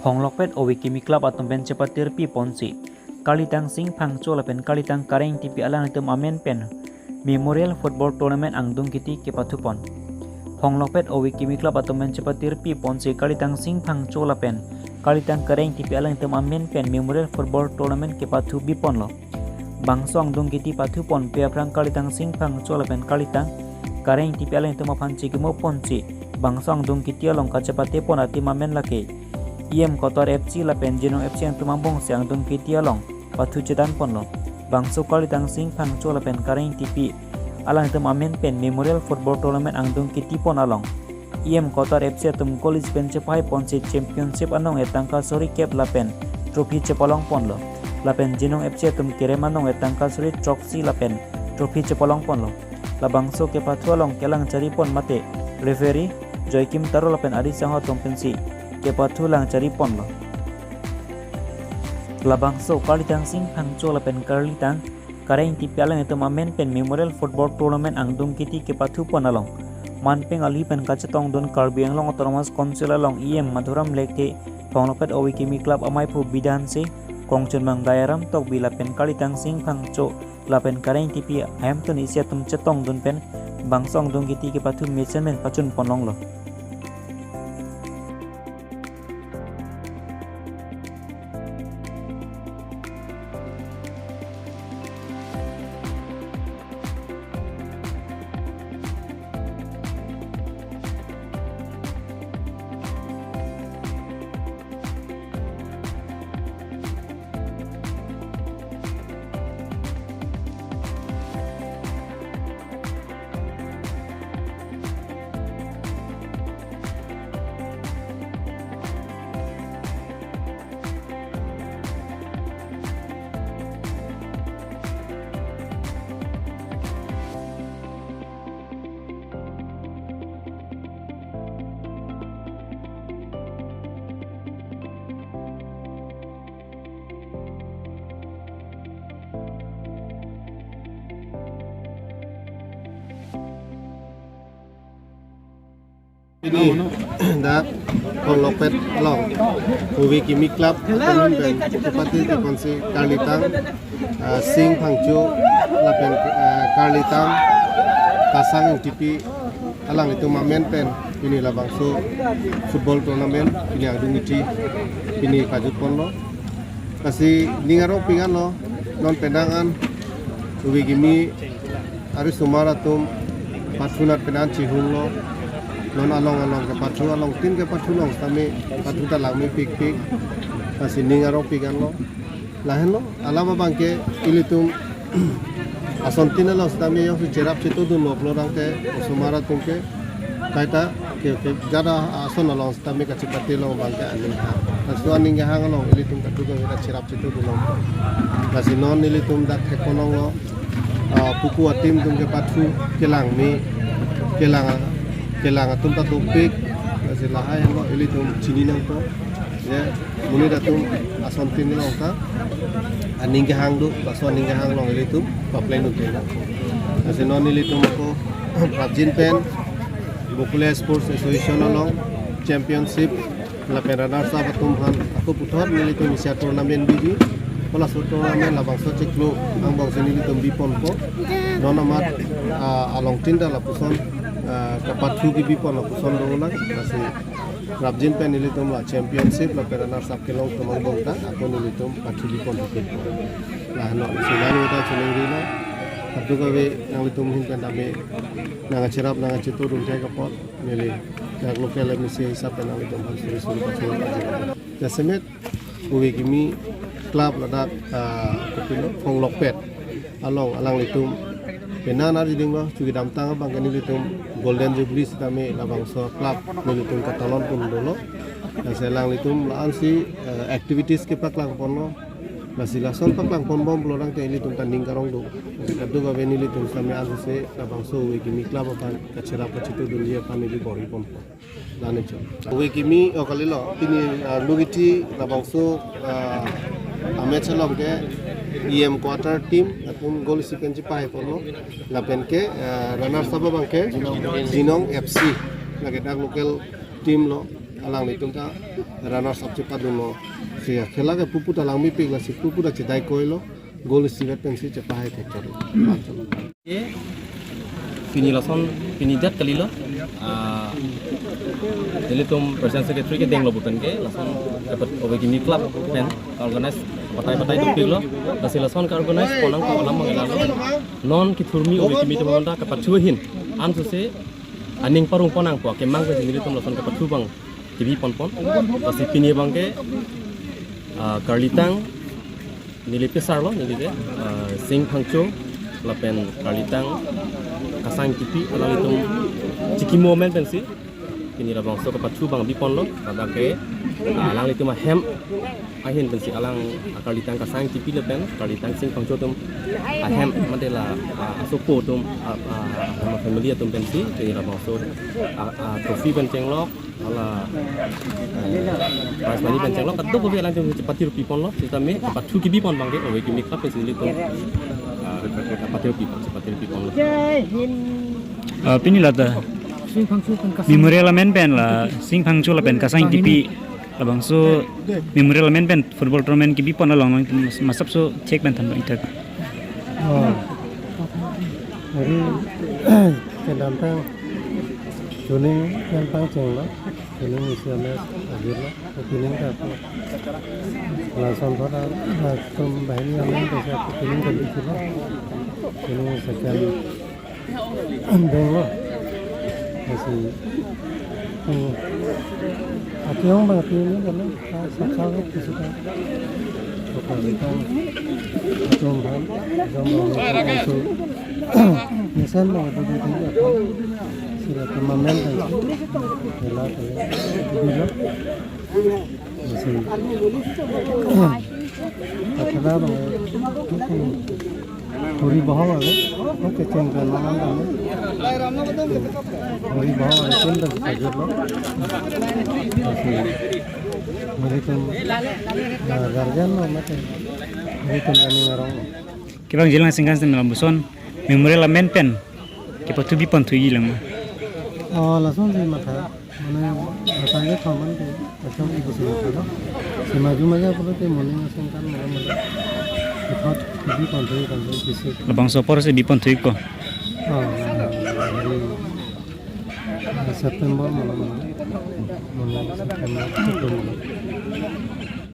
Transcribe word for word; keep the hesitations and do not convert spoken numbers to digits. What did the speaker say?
Phonglokpet Ove Kimi Club atum pen chepatirpi ponsi Karlitang Sing Phangcho lapen Karlitang Kareng Tipi alanglitum amen pen Memorial Football Tournament angdung kiti kepathu pon. Phonglokpet Ove Kimi Club atum pen chepatirpi ponsi Karlitang Sing Phangcho lapen Karlitang Kareng Tipi alanglitum amen pen Memorial Football Tournament kepathu bi ponlo. Bangso angdung kiti pathu ponpe aphrang Karlitang Sing Phangcho lapen Karlitang Kareng Tipi alanglitum aphan chikimo ponsi bangso angdung kiti along kachepate pon atim amen lake E M Kotor F C lapen Jinong F C angtum angbongsi angdung kiti along pathu chetan ponlo. Bangso Karlitang Sing Phangcho lapen Kareng Tipi alanglitum amen pen Memorial Football Tournament angdung kiti pon along E M Kotor F C atum goal isi pen chepahai ponsi championship anong etangka suri kep lapen trophy chepalong ponlo. Lapen Jinong F C atum kerem anong etangka suri throksi lapen trophy chepalong ponlo. Labangso kepathu along kelang chari pon mate referee Joikim Taro lapen ari sangho atum pensi kepathu lang chari ponlo. Labangso Karlitang Sing Phangcho lapen Karlitang Kareng Tipi alanglitum amen pen Memorial Football Tournament angdung kiti kepathu pon along manpeng ali pen kachetongdun Karbi Anglong Autonomous Council along E M Madhuram Lekthe, Phonglokpet Ove Kimi Club amaiphu Bidhan Sing, Kongchunmang Dayaram Tokbi lapen Karlitang Sing Phangcho lapen Kareng Tipi ahemtun isi atum chetongdun pen bangso angdung kiti kepathu mesen pen pachun ponlonglo. Pini dak Phonglokpet along Ove Kimi Club atum pen chepate keponsi Karlitang, ah, Sing Phangcho lapen, ah, Karlitang Kasang Tipi alanglitum amen pen pini labangso football tournament pini angdung kiti pini kajut ponlo. Lasi ning arong pik anlo, non penang an Ove Kimi arisomar atum pathu nat penang chihunglo. Non along along kepathu, along tin kepathu along sitame pathu ta langme pikpik. Lasi ning arong pik anlo. Lahenlo, alam abangke ilitum asontin along sitame jongsi cherap chetodunlo pulo tangte osomar atum ke kaita ke, ke jada ason along sitame kachepate long abangke aning kehang. Laso aning kehang along ilitum kadokave ta cherap chetodunlo. Lasi non ilitum dak theklonglo, ah, pupu a-team atum kepathu kelangme, kelang, kelang atum ta dopik. Lasi lahai henlo ilitum chini nangpo. Ya, monit atum asontin along ta aning kehang do, laso aning kehang along ilitum paplengdun theklong. Lasi non ilitum ako prapjin pen Bokolia Sports Association along championship lapen runners up atum aphan ako puthot nelitum isi a-tournament biji. Halaso tournament labangso chiklo angbongsi nelitum bi ponpo. Non amat, ah, along tin ta lapuson, ah, kepathu kebi pon lapuson dolang. Lasi prapjin pen nelitum la championship lapen runners up kelong atum angbong ta ako nelitum pathu bi pon hupit. Lahelo, lasi nang ta choningri lo. Kadokave nanglitum ahin pen tame nangkacherap nangkachetodun thek apot neli dak local M A C hisap pen nanglitum aphan suri suri pachun. Jasemet Ove Kimi Club ladak, ah, kopilo, Phonglokpet along alanglitum penang arjiding lo, chukidamtang abangke nelitum Golden Jubilee sitame labangso club nelitum katalon pon dolo. Lasi alanglitum la-ansi, eh, activities kepaklang ponlo. Lasi lason paklang ponbom pulo tangte ilitum ta ning karong do. Lasi kadokave nelitum sitame ansose labangso Ove Kimi Club aphan kacherap kachetodunji aphan neli bor-i ponpo. Lani chot. Ove Kimi, oh, kalilo. Pini, ah, angdung kiti labangso, ah, a-match along ke E M Kotor team atum goal isi pen chepahai ponlo. Lapen ke, ah, runners up abangke Jinong F C. Lake dak local team lo. Alanglitum ta runners up chepadunlo. Si akhela ke pupu ta langmepik, lasi pupu ta chedai koilo. Goal isivet pensi chepahai thekchotlo. Ke pini lason pini jat kalilo. Ah, nelitum President Secretary kedenglo pu pen ke lason dapat Ove Kimi Club pen organize patai patai dopiklo. Lasi lason ke organize ponnang ko alam abang lalo. Non kethurmi Ove Kimi atum ta kapathu ahin, ansose aning parong ponnang pu akemang pensi nelitum lason kapathu abang kebi ponpon. Lasi pini abang ke, ah, Karlitang neli pesarlo, neli ke, ah, Sing Phangcho lapen Karlitang Kasang Ingtipi alanglitum chikimo amen pensi pini labangso kapathu abang biponlo. Ladak ke, ah, alanglitum ahem ahin pensi alang, ah, Karlitang Kasang Ingtipi lapen Karlitang Sing Phangcho atum ahem mate la, ah, asopo atum, ah, ah, ahem family atum pensi pini labangso, ah, ah, trophy pen chenglok, hala, eh, prize money pen chenglok, kadokave alanglitum chepathu piponlo. Sitame pathu kebi pon abang ke Ove Kimi Club pensi nelitum, ah, pathu pipon, chepathu piponlo. Ah, pini lata Sing Phangcho pen Kasang. Memorial amen pen la Sing Phangcho lapen Kasang Ingtipi labangso memorial amen pen football tournament kebi pon along nangtum masap so thek pen than bang itak. Oh. Hari kedamtang chuning yang pangchenglo, chuning isi ames ajirlo, chuning ka lason pada, ah, tum bahini amen desa chuning ka bichulo, chuning second benglo. Masih, hmm, ati ong bang ati ini kan, ah, saksa ke kisi ka. Bukan itu, itu bang, itu bang itu, nisan bang itu di tinggi apa? Sila kemamen kan, sila kali, itu juga. Masih, ah, kena bang, itu. Huri bohong ave, oke, cheng pen mangan kami. Huri bohong ave, cheng pen kajut lo. Masih, mari tum, ah, guardian lo, mate. Mari tum kami ngarong lo. Kevang jilang singkan sem labuson, memorial amen pen kepathu biponthuji lang ma? Oh, langsung si matha. Mane, datang ke thaman ke, macam ibu sini kalau. Si maju maju apa tu, morning singkan, mane, mane. Cepat, biponthu, kan, bisi. Labangso apor si biponthu ko. Oh, hari September, mane, mane. Morning September, September.